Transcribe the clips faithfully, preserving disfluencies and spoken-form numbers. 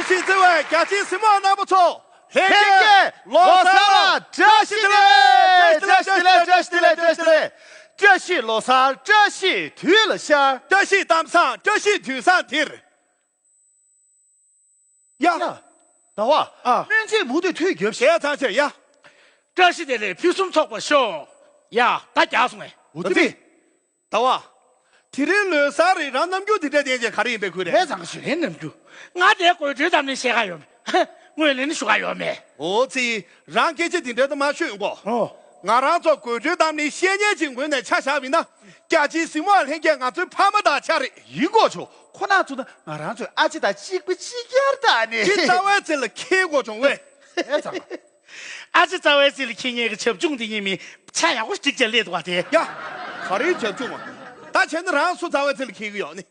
ཅིག་བརྩི་བའི་རྒྱ་ཆེའི་གཟིགས་མོ་བ་རྣམ་པ་ཚོ། ལྷན་རྒྱས་ལོ་གསར་ལ་བཀྲ་ཤིས་བདེ་ལེགས། བཀྲ་ཤིས་བདེ་ལེགས། བཀྲ་ཤིས་བདེ་ལེགས། བཀྲ་ཤིས་བདེ་ལེགས། བཀྲ་ཤིས་ལོ་གསར། བཀྲ་ཤིས་དུས་ལ་ཤར། བཀྲ་ཤིས་གཏམ་བཟང་། བཀྲ་ཤིས་དུས་བཟང་འདིར། ཡ། ཡ། ཟླ་བ། ཨ། སྔོན་ཆད་མུ་མཐུད་ཐུགས་རྒྱབ་ཤིག་བྱས་ཙང་བྱས་ཡ། བཀྲ་ཤིས་བདེ་ལེགས། ཕུན་སུམ་ཚོགས་པར་ཤོག་ཡ། ད་རྒྱག་སོང་ངས། འོ་ཙི། ཟླ་བ། དེ་རིང་ལོ་གསར་རེད། རང་རྣམ་འགྱུར་འདི་འདྲ་བསྟན་བྱས་ག་རེ་ཡིན་པའི་ཁུལ་རེད། བྱས་ཙང་ག་ཞིག་རེད་རྣམ་འགྱུར། ང་དེ་དགོད་བྲོའི་གཏམ་ནི་བཤད་ག་ཡོད་མེད། ངོས་ལེན་ཞུ་ག་ཡོད་མེད། འོ་ཙི། རང་སྐད་ཆ་འདི་འདྲ་ད་མ་ཤོད་གོ། ཨོ། ང་རང་ཚོ་དགོད་བྲོའི་གཏམ་ནི་བཤད་མཁན་ཅིག་ངོས་ནས་ཆ་བཞག་པ་ཡིན་ན། རྒྱ་ཆེའི་གཟིགས་མོ་ལྷན་རྒྱས་ང་ཚོའི་ཕ་མ་དང་ཆ་རེད། ཡིན་གོ་ཆོག་ཁོ་ན་ཚོ་ན་ང་རང་ཚོའི་ཨ་ཅེ་དང་གཅིག་པ་གཅིག་རྐྱང་ད་ནི། ཅི་རྩ་བའི་རྩེ་ལ་འཁེལ་དགོས་བྱུང་བས། ཨེ་ཙང་། ཨ་ཅེ་རྩ་བའི་རྩེ་ལ་འཁེལ་མཁན་གྱི་བྱབ་ཆུང་དེ་ཉིད་མི་ཆ་ཡག་པོ་སྒྲིག་ཅེས་སླེབས་འདུག་བ་དེ། ཡ། ག་རེའི་བྱབ་ཆུང་བ། ད་བྱས་ན་རང་སུ་རྩ་བའི་རྩེ་ལ་འཁེལ་གི་ཡོད་ནི།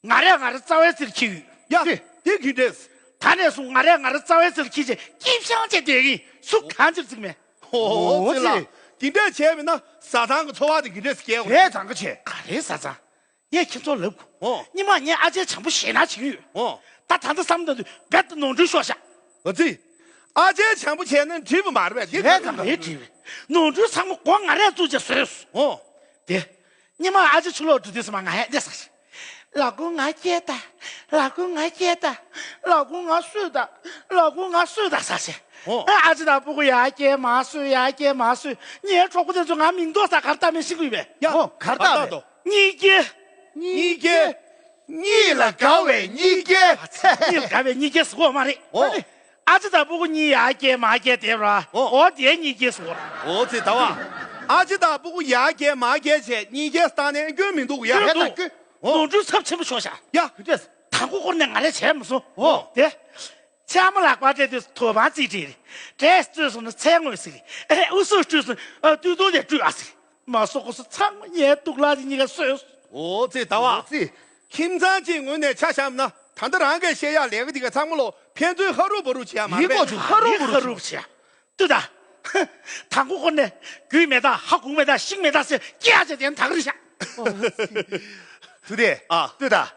ང་རས་ང་རང་རྩ་བའི་རྩེ་ལ་འཁེལ་གི་ཡོད། ཡ། དེ་གི་འདྲས། ད་ནས་བཟུང་ང་རས་ང་རང་རྩ་བའི་རྩེ་ལ་འཁེལ་ཅེས་སྐྱིད་ཤང་བྱས་བསྡད་གི་ཡིན། སུ་གང་ཅིར་བརྩིགས་མེད། ཨོ་ཙི་ལ། འདི་འདྲས་བྱས་པས་ན་བཟའ་ཚང་གི་འཚོ་བ་དེ་གི་འདྲས་སྐྱེལ་དགོས། བྱས་ཙང་ག་བྱས། ག་རེ་བཟའ་ཚང་། ངས་ཁྱེད་ཚོར་ལབ་དགོས། ཨོ། སྔོན་མ་ངས་ཨ་ཅེ་བྱམས་པོ་ཞེད་སྣང་བྱེད་ཀྱི་ཡོད། ཨོ། ད་ད་ལྟ་བསམ་བློ་བཏང་དུས་རྦད་དེ་ནོར་འཁྲུལ་ཤོར་ཤག་ཨོ་ཙི། ཨ་ཅེ་བྱམས་པོ་བྱས་ན་འགྲིག་པ་མ་རེད་པས། དེ་བྱས་ཙང་ངས་འགྲིག་པས། ནོར་འཁྲུལ་ཚང་མ་མགོ་ང་རས་བཙུགས་བྱས་བཟོས་སོང་། ཨོ། དེ། སྔོན་མ་ཨ་ཅེ་ཕྱི་ལོགས་འགྲོ་དུས་ཙམ་པ་ང་ཡང་གནས་ས་ཞིག་ལག་ཁུང་ང་སྐྱེལ་ད། ལག་ཁུང་ང་སྐྱེལ་ད། ལག་ཁུང་ང་གསོས་ད། ལག་ཁུང་ང་གསོས་ད་ཟེར་བྱས། ཨོ། ཨ་ཅེ་དང་སྤུ་གུ་ཡར་སྐྱེལ་མར་གསོས། ཡར་སྐྱེལ་མར་གསོས། ངའི་གྲོགས་པོ་དེ་ཚོ་ང་མིང་འདོགས་ས་གར་ལྟ་མེད་ཤེས་ཀྱི་ཡོད་པས། ཡ། ཨོ། གར་ལྟ་འདོགས། གཉིས་སྐྱེལ། གཉིས་སྐྱེལ། གཉིས་ལ་དགའ་བའི་གཉིས་སྐྱེལ། གཉིས་ལ་དགའ་བའི་གཉིས་སྐྱེལ་ཟེར་གོ་མ་རེད། ཨོ། ཨ་ཅེ་དང་སྤུ་གུ་གཉིས་ཡར་སྐྱེལ་མར་སྐྱེལ་བསྡད་ར། ཨོ། ཨོ་དེ་གཉིས་སྐྱེལ་ཟེར་གོ། ཨོ་ཙི་ཟླ་བ། ཨ་ཅེ་དང་སྤུ་གུ་ཡར་སྐྱེལ་མར་སྐྱེལ་བྱས་གཉིས་སྐྱེལ་བཏང་ནས་སྐྱོན་མི་འདུག་ཡ། སྐྱོན་མི་འདུག་ཨོ། ནོར་འཁྲུལ་ཚབས་ཆེན་པོ་ཤོར་ཤག་ཡ། ག་འདྲས། དང་པོ་སྐོར་ནས་ང་རས་བྱས་མ་སོང་། ཨོ། དེ། ཚལ་མོ་ལག་པ་སྤྲད་དུས་ཐོ་བང་རྩིས་སྤྲད་རེད། འབྲས་སྤྲོད་སོང་ན་ཚལ་དངོས་ཟེར་རེད། ཨེ་ཨུ་སུ་སྤྲོད་སོང་ཨ་དུས་ཐོག་ནས་སྤྲོད་ཨ་ཟེར། མ་སོ་ཁོ་སོ་ཚང་མ་ངའི་དུག་ལག་དེ་གཉིས་ཀ་གསོས་སོང་། ཨོ་ཙི་ཟླ་བ། ཨོ་ཙི། ཁྱིམ་ཚང་གཅིག་ངོས་ནས་ཆ་བཞག་ན་ད་ལྟ་རང་གིས་བཤད་ཡག་ལས་ཀ་དེ་ག་ཚང་མ་ལོ་ཕན་ཚུན་ཧ་རུ་བ་རུ་བྱེད་ཡག་མ་རེད་པས། ཡིན་གོ་ཆོག་ཧ་རུ་བ་རུ་ཧ་རུ་བ་བྱེད་ཡག་ལྟོས་དང་། དང་པོ་ཁོ་ནས་རྒྱུས་མེད་ད་ཧ་གོ་མེད་ད་ཤིང་མེད་ད་ཟེར་སྐྱེ་ཡག་བྱས་དེ་ཐག་རིང་ཤག་ཐུ་དེ། ཨ། ལྟོས་དང་།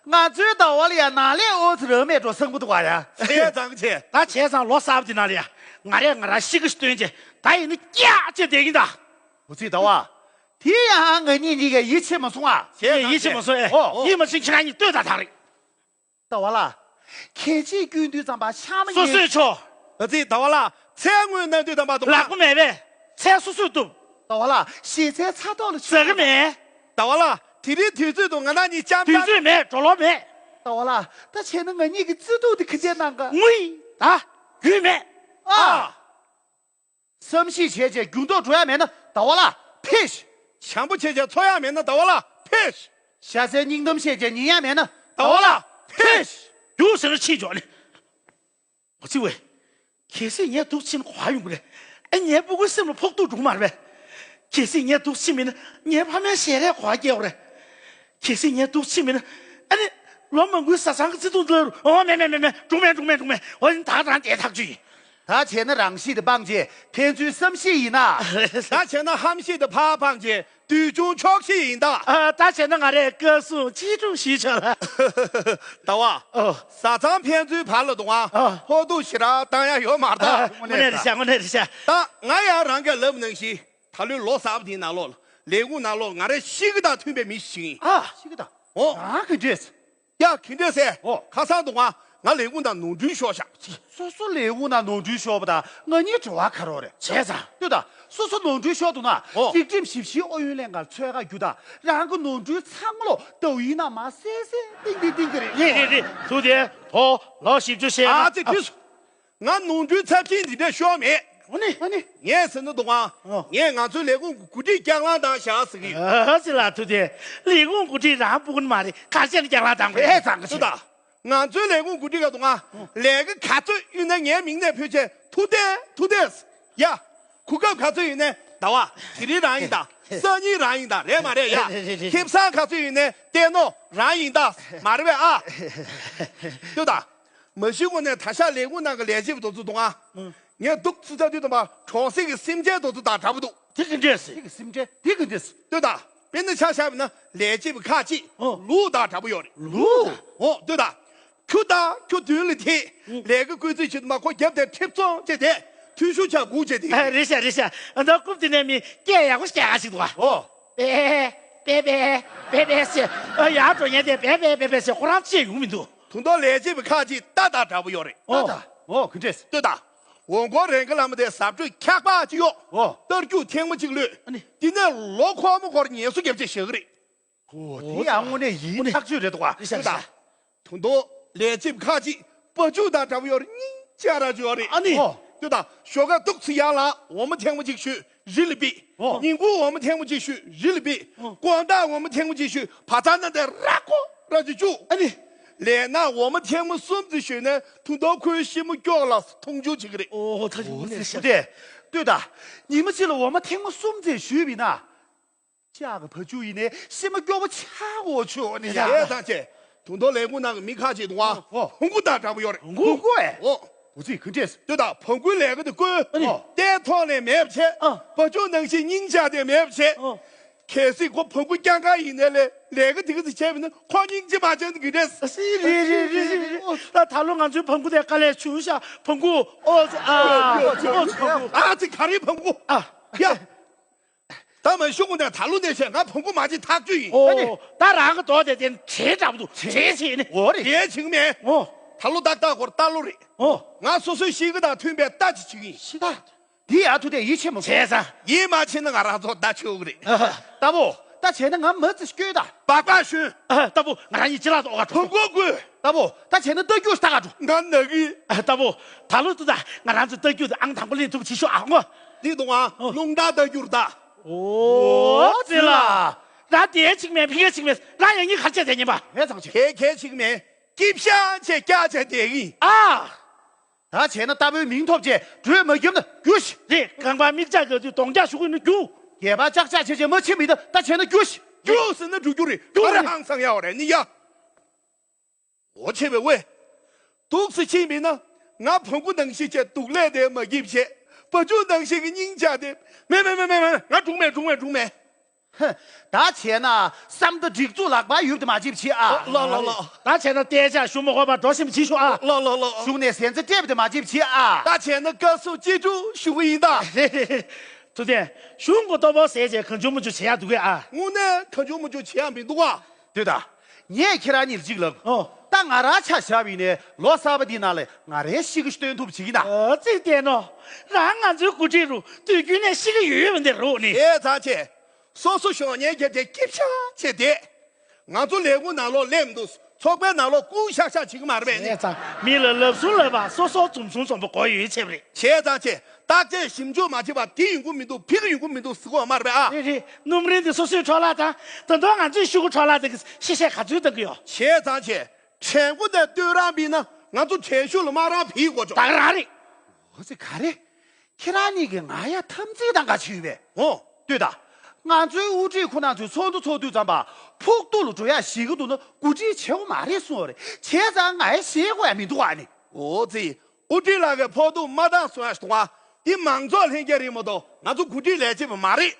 ང་ཚོའི་ཟླ་བ་ལ་ཡ་ནང་ལས་ཨོ་ཚོ་རང་མེད་འགྲོ་བསམ་གི་འདུག་ག་ཡ། བྱས་ཙང་བྱས། ད་བྱས་ཙང་ལོ་གསར་པ་དེ་ནང་ལ་ཡ་ང་རས་ང་རང་ཤི་གི་ཤི་སྟོན་བྱས་ད་ཡིན་ན་སྐྱེ་ཡག་བྱས་བསྡད་ཀྱིན་ད། ཨོ་ཙི་ཟླ་བ། དེ་ཡང་ང་གཉིས་གཉིས་ཀས་ཡིད་ཆེས་མ་སོང་ཨ། བྱས་ཙང་ཡིད་ཆེས་མ་སོང་ཨེ། ཨོ། ཡིད་མ་ཆེས་ཁྱེད་རང་གཉིས་ལྟོས་དང་ཐག་རིང་། ཟླ་བ་ལགས། གལ་ཆེ་སྐྱོན་དུས་ཙམ་པ་ཕྱགས་མ་སོ་སོས་ཆོག་ཨ་ཙི་ཟླ་བ་ལགས་ཚལ་དངོས་གནང་དུས་ཙམ་པ་དུ་ལག་པ་མེད་པས་ཚལ་སོ་སོས་གཏུབ། ཟླ་བ་ལགས་ཞེ་ཚལ་ཚ་ཐོག་ལ་ཟ་གི་མེད། ཟླ་བ་ལགས་དེ་རིང་དུས་ཚོད་དུ་ང་རང་གཉིས་ཅམ་དུས་ཅམ། ཚོད་མེད་འགྲོ་ལོ་མེད། ཟླ་བ་ལགས་ད་བྱས་ན་ང་གཉིས་ཀྱི་བརྩེ་དུང་དེ་ག་འདྲས་གནང་ག་ངུས་ད་རྒྱུས་མེད། ཨ། བསམ་ཤེས་བྱས་བྱས་འགྱུར་ལྡོག་འགྲོ་ཡ་མེད་ན་ཟླ་བ་ལགས་ཕེབས་ཤིག་བྱམས་པོ་བྱས་བྱས་འཚོ་ཡ་མེད་ན་ཟླ་བ་ལགས་ཕེབས་ཤིག་ཤ་ཚའི་སྙིང་གཏམ་བཤད་བྱས་ཉན་ཡ་མེད་ན་ཟླ་བ་ལགས་ཕེབས་ཤིག་རྒྱུགས་ཟེར་ན་ཕྱིན་འཇོག་ནི། འོ་ཙི་ཝེ། གལ་སྲིད་ངས་འདུག་ཕྱིན་ག་པར་ཡོང་གི་རེད། ཨེ་ངའི་སྤུ་གུའི་སེམས་ལ་ཕོག་ཐུག་འགྲོ་གི་མ་རེད་པས། གལ་སྲིད་ངས་འདུག་ཕྱིན་མིན་ན་ངའི་ཕ་མའི་ཞལ་རས་ག་པར་སྐྱེལ་དགོས་རེད། གལ་སྲིད་ངས་འདུག་ཕྱིན་མིན་ན་ཨ་ནི་ལོ་མང་པོའི་བཟའ་ཚང་གི་བརྩེ་དུང་འདི་ལ་ཨོ་མེད་མེད་མེད་མེད་འགྲོ་མེད་འགྲོ་མེད་འགྲོ་མེད་འོ་ཡིན་ད་རང་བསྡད་ཐག་ཆོད་ཡིན། ད་བྱས་ན་རང་ཤི་དེ་སྤང་བྱས་ཕན་ཚུན་བསམ་ཤེས་ཡིན་ན། ད་བྱས་ན་ཧམ་ཤེས་དེ་ཕར་སྤང་བྱས་དུས་ཆུང་ཆོག་ཤེས་ཡིན་ད། ཨ་ད་བྱས་ན་ང་རས་བཀའ་གསུང་ཅི་སྒྲུབ་ཞུས་ཆོག་ལ། ཟླ་བ། ཨོ། བཟའ་ཚང་ཕན་ཚུན་བར་ལ་འདུག་ཨ། ཨོ། ཕོག་ཐུག་ཞེ་དྲག་བཏང་ཡ་ཡོད་མ་རེད་ད། དངོས་གནས་རེད་ཤག་དངོས་གནས་རེད་ཤག་ད་ང་ཡང་རང་གིས་ལབ་ནང་བཞིན་ད་ལོའི་ལོ་གསར་པ་དེའི་ནང་ལོགས་ལ་ལས་ཁུངས་ནང་ལོགས་ང་རའི་གཤིས་ཀ་དང་མཐུན་པའི་མི་ཞིག་ཡིན། ཨ། གཤིས་ཀ་དང་། ཨོ། རང་གི་འདྲས། ཡ་གི་འདྲས་ཟེར། ཨོ། ཁ་སང་འདུག་ང་ང་ལས་ཁུངས་ནང་ནོར་འཁྲུལ་ཤོར་ཤག་སོ་སོ་ལས་ཁུངས་ནང་ནོར་འཁྲུལ་ཤོར་བ་དང་ང་གཉིས་འབྲེལ་བ་ག་རེ་རེད། བྱས་ཙང་། ལྟོས་དང་སོ་སོ་ནོར་འཁྲུལ་ཤོར་འདུག་ན། ཨོ། སྒྲིག་ཁྲིམས་ཞིབ་བཤེར་ཨུ་ཡོན་ལྷན་ཁང་ཚོད་དཀའ་རྒྱུ་དང་རང་གི་ནོར་འཁྲུལ་ཚང་མ་ལོ་ཟླ་བའི་ནང་མ་གསལ་གསལ་ཏིང་ཏིང་ཏིང་གི་རེད། རེད་རེད་རེད། ཐུགས་རྗེ་ཆེ། ལོ་བཞི་བཅུ་ཞེ་ལྔ། ཨ་ཙི་ཕུས། ང་ནོར་འཁྲུལ་ཚབས་ཆེན་འདི་འདྲ་ཤོར་མེད། ཨོ་ནི། ཨོ་ནི། ངས་ཟེར་ན་འདུག་ཨང་། ཨོ། ངས་ང་ཚོའི་ལས་ཁུངས་ཀྱི་འགོ་ཁྲིད་རྒྱང་ལངས་བཏང་བཞག་ཟེར་གི་ཡོད། ཨ་ཙི་ལགས་ཐུགས་རྗེ་ཆེ། ལས་ཁུངས་འགོ་ཁྲིད་རང་སྤུ་གུ་ནི་མ་རེད་ག་རེ་བྱས་ནས་རྒྱང་ལངས་བཏང་དགོས། ཨེ་ཙང་ག་ཚོད་ད། ང་ཚོའི་ལས་ཁུངས་འགོ་ཁྲིད་ག་འདུག་ཨང་། ལས་ཀ་ག་ཚོད་ཡོད་ན་ངའི་མིང་ནས་ཕུལ་བྱས་ཐུགས་རྗེ་ཆེ་ཐུགས་རྗེ་ཆེ། ཡ། གོ་སྐབས་ག་ཚོད་ཡོད་ན་ཟླ་བ་དེ་རིང་རང་ཡིན་ད་སང་ཉིན་རང་ཡིན་ད་རེད་མ་རེད་ཡ། རེད་རེད་རེད། ཁེ་བཟང་ག་ཚོད་ཡོད་ན་གཏན་ནོ་རང་ཡིན་ད་མ་རེད་པས་ཨ། ལྟོས་དང་། མ་གཞི་ངོ་ནས་ད་ཤག་ལས་ཁུངས་ནང་གི་ལས་བྱེད་པ་དེ་ཚོ་འདུག་ཨ། ཨང་། ངས་འདུག་སེ་ལྟ་དུས་ཙམ་པ་གྲོང་གསེབ་ཀྱི་སེམས་ཅན་དེ་ཚོ་དང་འདྲ་པོ་འདུག་དེ་ག་འདྲས་སེ། དེ་གི་སེམས་ཅན་དེ་ག་འདྲས་སེ། ལྟོས་དང་། དཔེར་ན་ཆ་བཞག་པ་ན་ལས་བྱེད་པ་ཁག་ཅིག་ཨོ། ལུག་དང་འདྲ་པོ་ཡོད་རེད། ལུག་ཨོ་ལྟོས་དང་། ཁྱོད་དང་ཁྱོད་མདུན་ལ་དེད། ལས་ཀ་བསྐུལ་རྩིས་བྱེད་དུས་མ་ཁོ་རྒྱབ་དེ་ཁྲིབ་ཙོང་བྱས་ཏེ་འཐུས་ཤོར་ཆགས་སྒུག་བྱས་ཏེ། ཨ། རེད་ཤག་རེད་ཤག་ཨ། ད་རྐུབ་དེ་ནས་མི་སྐད་ཡག་པོ་ཞིག་རྒྱག་ཞིག་འདུག་ག་ཨོ། པེ་པེ་པེ་པེ་པེ་ཟེར། ཨ། ཡར་འགྲོ་མཁན་དེ་པེ་པེ་པེ་པེ་ཟེར་ཁོ་རང་ཅི་ཡོང་མི་འདུག་དུང་དུང་ལས་བྱེད་པ་ཁག་ཅིག་རྟ་དང་འདྲ་པོ་ཡོད་རེད། ཨོ། རྟ་དང་། ཨོ། ག་འདྲས། ལྟོས་དང་། འོང་སྐོར་རེ་འགའ་ལ་མ་དེ་ཟབ་སྤྲོས་འཁྱག་པ་ཅིག་གཡོག་ཨོ། རྟ་རྒྱུག་ཐེངས་མ་གཅིག་གློད། ཨ་ནི། དེ་ནས་ལོ་ཁོ་མ་འཁོར་ངལ་གསོ་རྒྱབ་ཆེད་བཞག་གི་རེད། ཨོ། དེ་ཡང་དངོས་གནས་ཡིན་ཐག་ཆོད་རེད་འདུག་ག་ལྟོས་དང་། དུང་དུང་ལས་བྱེད་པ་ཁག་ཅིག་པ་ཕྱུགས་དང་འདྲ་པོ་ཡོད་རེད། སྙིང་རྗེ་རང་ཅིག་ཡོད་རེད། ཨ་ནི། ཨོ། ལྟོས་དང་། ཞོགས་ཀ་ཏོག་ཙམ་ཡར་ལངས། འོ་མ་ཐེངས་མ་གཅིག་བཞོས། རི་ལ་ཕུད། ཨོ། ཉིན་གུང་འོ་མ་ཐེངས་མ་གཅིག་བཞོས། རི་ལ་ཕུད། ཨོ། དགོང་དག་འོ་མ་ཐེངས་མ་གཅིག་བཞོས། བ་ཚྭ་ནང་དེ་ར་ཀོ་ར་ཅིག་བཅུག་ཨ་ནི། ལས་ན་འོ་མ་ཐེངས་མ་གསུམ་ཙམ་བཞོས་ནས་དུང་དུང་ཁོའི་ཤི་མོ་སྐྱོག་ལ་མཐོང་ཆུང་བྱེད་ཀྱི་རེད། ཨོ། ད་ཡིན་ནས་ཤག་ལྟོས་དང་། ཉི་མ་གཅིག་ལ་འོ་མ་ཐེངས་མ་གསུམ་ཙམ་བཞོས་པ་ཡིན་ན། ལྕགས་ཀྱི་བ་ཕྱུགས་ཡིན་ནའི་ཤི་མོ་སྐྱོ་པོ་ཆགས་འོ་ཆོག་ནི་ཡ། ཡ། དེ་ཙང་ཆེ། དུང་དུང་ལས་ཁུངས་ནང་གི་མི་ཁག་ཅིག་འདུག་ཨ། ཨོ། བོང་གུ་དང་འདྲ་པོ་ཡོད་རེད། བོང་གུ། བོང་གུ་ཨེ། ཨོ། འོ་ཙི་ག་འདྲས། ལྟོས་དང་། བོང་གུའི་ལས་ཀ་དེ་བཀོལ། ཨོ། ལྟའི་ཐོག་ནས་མེད་པ་བྱས། ཨ། བ་ཕྱུགས་ནང་བཞིན་སྙིང་རྗེ་དེ་མེད་པ་བྱས། ཨོ། གལ་སྲིད་ཁོ་བོང་གུ་རྐྱང་རྐྱང་ཡིན་ནའི་ལས་ལས་ཀ་དེ་ག་ཚོད་བྱས་པ་ཡིན་ན་ཁོ་སྙིང་རྗེ་མ་བྱས་ན་ག་འདྲས། ཨ་ཙི། རེད་རེད་རེད་རེད་རེད། ཨོ། ད་ད་ལོ་ང་ཚོའི་བོང་གུ་དེ་དཀའ་ལས་བྱུང་ཤག་བོང་གུ། ཨོ་ཙི། ཨ། ཨོ་ཙི་བོང་གུ། ཨ་ཙི། ག་རེ་བོང་གུ། ཨ། ཡ། ད་མ་ཤོང་ནས་ད་ལོ་ནས་བྱས་ང་བོང་གུ་མ་བྱེད་ཐག་ཆོད་ཡིན། ཨོ། ཨ་ནི། ད་རང་གི་རྡོ་དེ་དེ་བྲེལ་འདྲ་པོ་འདུག་བྲེལ་བྱེད་ནི། འོ་རེད། དེ་བྱེད་མེད། ཨོ། ད་ལོ་ཏག་ཏག་ཁོར་རྟ་ལོ་རེད། ཨོ། ང་སོ་སོའི་གཤིས་ཀ་དང་མཐུན་པའི་རྟ་ཅིག་བྱེད་ཀྱི་ཡིན། ཤི་ད། འདི་ཡ་ཐུ་དེ་ཡིད་ཆེས་མ་བྱས་ཙང་། ཡིད་མ་ཆེས་ན་ང་རང་ཚོ་རྟ་ཆོག་གི་རེད། ཨ་ཧ། རྟ་ཕོ། ད་བྱས་ན་ང་མ་ཙི་སྐྱོད་ད། སྦག་སྦག་ཞོན། ཨ། རྟ་ཕོ། ང་རང་གཉིས་ཅི་ལ་ཏོག་ག་འགྲོ། བོང་གུ་བཀོལ། རྟ་ཕོ། ད་བྱས་ན་རྟ་རྒྱུག་ད་ག་འགྲོ། ང་ན་གི། ཨ། རྟ་ཕོ། ད་ལོ་ཏུ་ད་ང་རང་ཚོ་རྟ་རྒྱུག་དེ་ཨང་དང་པོ་ལེན་ཐུབ་ཅིག་ཤོག་ཨ། ངོ་། འདི་དུང་ཨ། ཨོ། རླུང་རྟ་རྟ་རྒྱུག་རེད་ད། ཨོ་ཙི་ལ། ད་དེ་ཅིག་མེད་ཕི་གེ་ཅིག་མེད་ར། ཡང་གཉིས་ག་ཆད་དེ་ཉན་པ། ངས་ཚང་ཆེ། གེ་གེ་ཅིག་མེད། སྐྱིད་ཤ་ཆེ་སྐྱ་ཆེ་དེ་གི། ཨ། ད་བྱས་ན་རྟ་ཕོའི་མིང་ཐོབ་ཅེས་གྲོས་མ་བརྒྱབ་ན་རྒྱུགས་ཤིག་རེད། རྐང་པ་མིག་ལྕགས་རྒྱག་དུས་གདོང་རྒྱག་ཞུ་གི་ནི་རྒྱུགས། སྒལ་པ་ལྕག་ལྕག་བྱས་བྱས་མ་ཕྱིན་མི་ད། ད་བྱས་ན་རྒྱུགས་ཤིག་རྒྱུགས་ཟེར་ན་འགྲོ་རྒྱུ་རེད། རྒྱུགས། ཨ་རེ། ཧང་སང་ཡ་བ་རེད་ནི་ཡ། འོ་ཆེ་བའི་ཝེ། འདུག་སེ་ཕྱིན་མིན་ན། ང་བོང་གུ་ནང་བཞིན་བྱས་སྡུག་ལས་དེ་མ་སྐྱིད་བྱས། བ་ཕྱུགས་ནང་བཞིན་གྱི་སྙིང་རྗེ་དེ། མེད་མེད་མེད་མེད་མེད། ང་སྒྲུང་མེད་སྒྲུང་མེད་སྒྲུང་མེད། ཧ། ད་བྱས་ན་བསམ་བློ་སྒྲིག་འཛུགས་ལག་པ་ཡོད་དེ་མ་བྱེད་བྱེད་ཨ། ལོ་ལོ་ལོ། ད་བྱས་ན་བལྟས་བྱ་ཞུ་མ་དགོས་པ་འགྲོ་བཞིན་བྱེད་ཤོག་ཨ། ལོ་ལོ་ལོ། གཞུང་ནས་གཟན་རྩྭ་སྤྲད་པ་དེ་མ་བྱེད་བྱེད་ཨ། ད་བྱས་ན་བཀའ་ཟུར་གཅེས་ཕྲུག་ཞུ་གི་ཡིན་ད། རེད་རེད་རེད། ཐུབ་བསྟན། གཞུང་གི་ལྟོ་ཕོགས་ཟས་བྱས་གང་བྱུང་མང་བྱུང་བྱེད་ཡག་འདུག་གས་ཨ། དངོས་གནས་གང་བྱུང་མང་བྱུང་བྱེད་ཡག་མི་འདུག་ག་ལྟོས་དང་། ངས་ཁྱེད་རང་གཉིས་ལ་གཅིག་ལབ། ཨོ། ད་ང་རང་ཆ་བཞག་པ་ཡིན་ནའི་ལོ་གསར་པ་འདིའི་ནང་ལ་ང་རའི་གཤིས་ཀ་སྟོན་ཐུབ་བྱེད་ཀྱི་ན། ཨ་ཙི་བསྟན་ནོ། རང་ང་ཚོའི་འགོ་ཁྲིད་རུ་དུས་རྒྱུན་ནས་གཤིས་ཀ་ཡོད་ཡོད་པ་འདི་རུ་ནི། དེ་ཚང་ཆེ། སོ་སོ་ཞོགས་ཉལ་བརྒྱབ་སྟེ་སྐྱིད་ཤག་བྱས་ཏེ། ང་ཚོ་ལས་ཁུངས་ནང་ལོགས་སླེབས་མི་འདུག་ཚོགས་པའི་ནང་ལོགས་ཀུ་ཤག་ཤག་བྱེད་ཀྱི་མ་རེད་པས་ནི། བྱས་ཙང་མི་ལ་ལབ་གསུང་ལབ་པ་སོ་སོ་འཛོམས་གསུང་འཛོམས་པོ་དགོས་ཡོད་ཆེ་བ་རེད། བྱས་ཙང་ཆེ། བརྟག་དཔྱད་ཞིབ་འཇུག་མ་བྱས་པ་འདི་ཡོང་གི་མི་འདུག་ཕི་གི་ཡོང་གི་མི་འདུག་ཟེར་གོ་མ་རེད་པས་ཨ། རེད་རེད། སྣུམ་རིན་འདི་སོ་སོའི་འཕྲོ་བརླག་དང་ད་དུང་ང་ཚོའི་ཤོག་གུ་འཕྲོ་བརླག་དེ་གི་ཤེས་བྱས་ག་ཚོད་བཏང་གི་ཡོད། བྱས་ཙང་ཆེ། དྲན་སྐུ་དེ་སྟོད་རང་བིས་ན་ང་ཚོ་དྲན་ཤུགས་ལ་མ་རང་བིས་དགོས་ཆོག་ད་ག་རང་རེད། འོ་ཙི་ག་རེ། ཁྱེད་རང་གཉིས་ཀྱིས་ང་ཡ་འཐབ་འཛིང་དང་ག་བྱེད་པས། འོ། ལྟོས་དང་། ང་ཚོའི་དབུ་ཁྲིད་ཁོ་རང་ཚོའི་ཚོགས་འདུ་ཚོགས་དུས་ཙམ་པ་ཕུགས་ཐུག་ལ་འགྲོ་ཡ་ཞིག་གི་འདུག་ན་གོ་སྒྲིག་བྱེད་དགོས་མ་རེད་གསུངས་པ་རེད། བྱས་ཙང་ང་ཡ་ཞེད་དགོས་ཡ་མི་འདུག་ཨ་ནི། འོ་ཙི། དབུ་ཁྲིད་ལགས་ཀྱིས་ཕོག་ཐུག་མ་བཏང་གསུང་ཡ་ཞིག་འདུག་ཨ། འདི་མང་ཚོགས་ལྷན་རྒྱས་རེད་མ་གཏོགས་ང་ཚོ་གོ་སྒྲིག་ལས་བྱེད་པ་མ་རེད།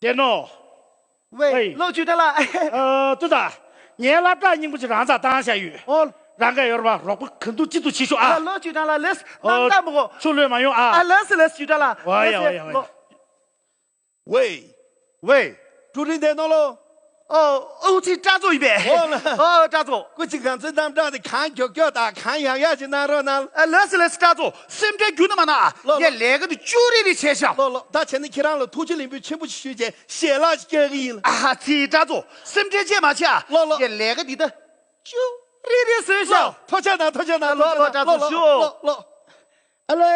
བསྟན་ནོ། ཝེ། ཝེ། ལོ་ཅུ་ཀྲང་ལགས། ཨ། ལྟོས་དང་། ངའི་སློབ་གྲྭ་རྙིང་པ་ཅིག་རང་ཚར་བཏང་བཞག་ཡོད། ཨོ། རང་ག་ཡོད་རེད་པ། རོགས་པ་གང་ཐུབ་ཅི་ཐུབ་བྱེད་ཤོག་ཨ། ཨ། ལོ་ཅུ་ཀྲང་ལགས་ལེས། ཨོ། གནམ་ལྟ་མི་དགོས། ཆུ་ལོས་མ་ཡོང་ཨ། ཨ། ལེས་ལེས་ཅུ་ཀྲང་ལགས། ཝ་ཡ་ཝ་ཡ་ཝ་ཡ། ལོ། ཝེ། ཝེ། ཀྲུའུ་རིན་བསྟན་ནོ་ལོ། ཨོ། ཨོ་ཙི་ཀྲ་ཙོ་ཡིན་པས། ཨོ་ལ། ཨོ་ཀྲ་ཙོ། སྐུ་མཁྱེན་ང་ཚོའི་རྣམ་གྲངས་དེ་གང་མགྱོགས་མགྱོགས་དང་གང་ཡག་ཡག་ཅིག་གནང་རོགས་གནང་། ཨ། ལགས་སོ་ལགས་སོ་ཀྲ་ཙོ། སེམས་ཁྲལ་རྒྱུན་དུ་མ་གནང་ཨ། ལོ་ལོ། ངས་ལས་ཀ་དེ་ཅུ་རི་རི་བྱས་ཤག་ལོ་ལོ། ད་བྱས་ན་ཁྱེད་རང་ལ་ཐུགས་རྗེ་ལེགས་འབུལ་ཆེན་པོ་ཞིག་ཞུས་བྱས་ཞལ་ལག་ཅིག་བསྐྱལ་གི་ཡིན་ལ། ཨ་ཧ་ཙི་ཀྲ་ཙོ། སེམས་ཁྲལ་བྱེད་མ་བྱེད་ཨ། ལོ་ལོ། ངས་ལས་ཀ་འདི་ད་ཅུ་རི་རི་བཟོས་ཤག་ལོ། ཐུགས་རྗེ་གནང་ཐུགས་རྗེ་གནང་། ལོ་ལོ་ཀྲ་ཙོ་ཞུ། ལོ་ལོ། ཨ་ལོ།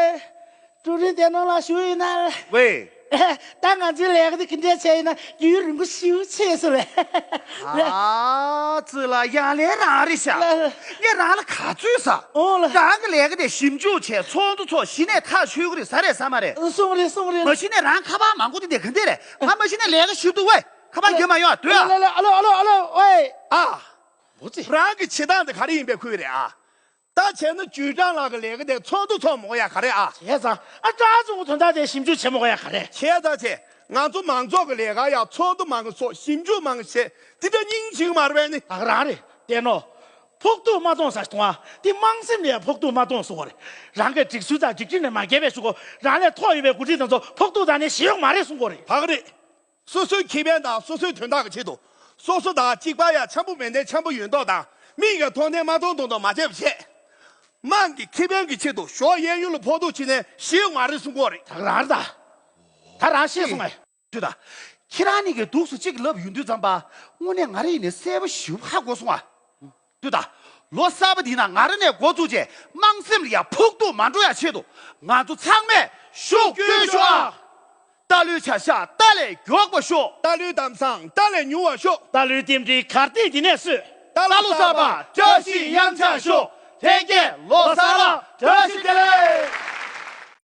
ཀྲུའུ་རིན་བསྟན་ནོ་ལགས་ཞུ་ཡིན་ན། ཝེ། ད་ང་ཚོའི་ལས་ཀ་འདི་ག་འདྲས་བྱས་ཡིན་ན་རྒྱུན་རིང་པོ་ཞེ་པོ་ཆགས་སོང་ལགས། ཨ་ཙི་ལ་ཡང་ལས་རང་རེད་ཤག་ལགས། ངས་རང་ལ་ག་ཚོད་ཟ། ཨོ་ལགས། རང་གི་ལས་ཀ་དེ་ཞིབ་འཇུག་བྱས་ཚོགས་འདུ་ཚོགས་གཞི་ནས་ཐག་ཆོད་གི་རེད། ཟ་རེད་ཟ་མ་རེད། སོང་རེད་སོང་རེད། མ་གཞི་ནས་རང་ཁ་པར་མང་པོ་དེ་འདྲས་ག་འདྲས་རེད། ཨ། མ་གཞི་ནས་ལས་ཀ་ཞིབ་འདུག་ཝེ། ཁ་པར་རྒྱབ་མ་ཡོང་ཨ། སྡོད་ཨ། ལགས་ལགས། ཨ་ལོ་ཨ་ལོ་ཨ་ལོ་ཝེ། ཨ། འོ་ཙི། རང་གི་བྱེད་སྟངས་དེ་ག་རེ་ཡིན་པའི་ཁུལ་རེད་ཨ། ད་བྱས་ན་ཅུའུ་ཀྲང་ལགས་ཀྱི་ལས་ཀ་དེ་ཚོགས་འདུ་ཚོགས་མ་དགོས་ཡ་ག་རེ་ཨ། བྱས་ཙང་ཨ་ཀྲང་ཙུའུ་དོན་དག་དེ་ཞིབ་འཇུག་བྱེད་མ་དགོས་ཡ་ག་རེ། བྱས་ཙང་བྱས། ང་ཚོ་མང་ཚོགས་ཀྱི་ལས་ཀ་ཡ་ཚོགས་འདུ་མང་ཚོགས་ཞིབ་འཇུག་མང་བྱས་དེ་འདྲ་སྙིང་རྗེ་གི་མ་རེད་པས་ནི། ད་ག་རང་རེད་བསྟན་ནོ། ཕོག་ཐུག་མ་གཏོང་ཟེར་གཏོང་ཨ། དེ་དམངས་སེམས་ལ་ཡང་ཕོག་ཐུག་མ་གཏོང་གསུང་གོ་རེད། རང་གི་སྒྲིག་སྲོལ་དང་སྒྲིག་ཁྲིམས་ལ་མ་འགལ་བའི་གསུང་གོ། རང་ལས་མཐོ་ཡོད་པའི་འགོ་ཁྲིད་དེ་ཚོ་ཕོག་ཐུག་བཏང་ནས་ཞི་གཡོག་མ་རེད་གསུང་གོ་རེད། ད་ག་རེད། སོ་སོའི་ཁེ་ཕན་དང་སོ་སོའི་དོན་དག་གི་ཆེད་དུ། སོ་སོ་དང་གཅིག་པ་ཡང་འཆམ་པོ་མེད་ན་འཆམ་པོ་ཡོད་མདོག་དང་། མིག་གིས་མཐོང་ནས་མ་མཐོང་མདོག་མདོག་མ་བྱས་པ་བྱས། དམངས་ཀྱི་ཁེ་ཕན་གྱི་ཆེད་དུ་ཞོགས་གཡས་གཡོན་ལ་ཕོག་ཐུག་བྱས་ནས་ཞི་གཡོག་མ་རེད་གསུང་གོ་རེད། ད་ག་རང་རེད་ད། ད་རང་ཤེས་སོང་ངས། ཅུ་ད། ཁྱེད་རང་གཉིས་ཀྱིས་འདུག་སེ་གཅིག་ལབ་ཡོང་དུས་ཙམ་པ། དངོས་གནས་ང་རང་ཡིན་ནའི་གསལ་པོ་ཞེ་པོ་ཧ་གོ་སོང་ཨ། ཅུ་ད། ལོ་གསར་པ་འདི་ན་ང་རང་ནས་འགོ་བཙུགས་རྗེས་དམངས་སེམས་ལ་ཡང་ཕོག་ཐུག་མ་འགྲོ་ཡ་ཆེད་དུ། ང་ཚོ་ཚང་མས་ཤུགས་བསྐྱོན་ཤོག་ཨ། རྟ་ལོའི་བྱ་གཞག་རྟ་ལས་མགྱོགས་པ་ཤོག་རྟ་ལོའི་གཏམ་བཟང་རྟ་ལས་ཉུང་བ་ཤོག་རྟ་ལོའི་རྟེན་འབྲེལ་གར་སྟེགས་འདི་ནས་གསོས། རྟ་ལོ་གསར་པ་བཀྲ་ཤིས་གཡང་ཆགས་ཤོག་ལྷན་རྒྱས་ལོ་གསར་ལ་བཀྲ་ཤིས་བདེ་ལེགས།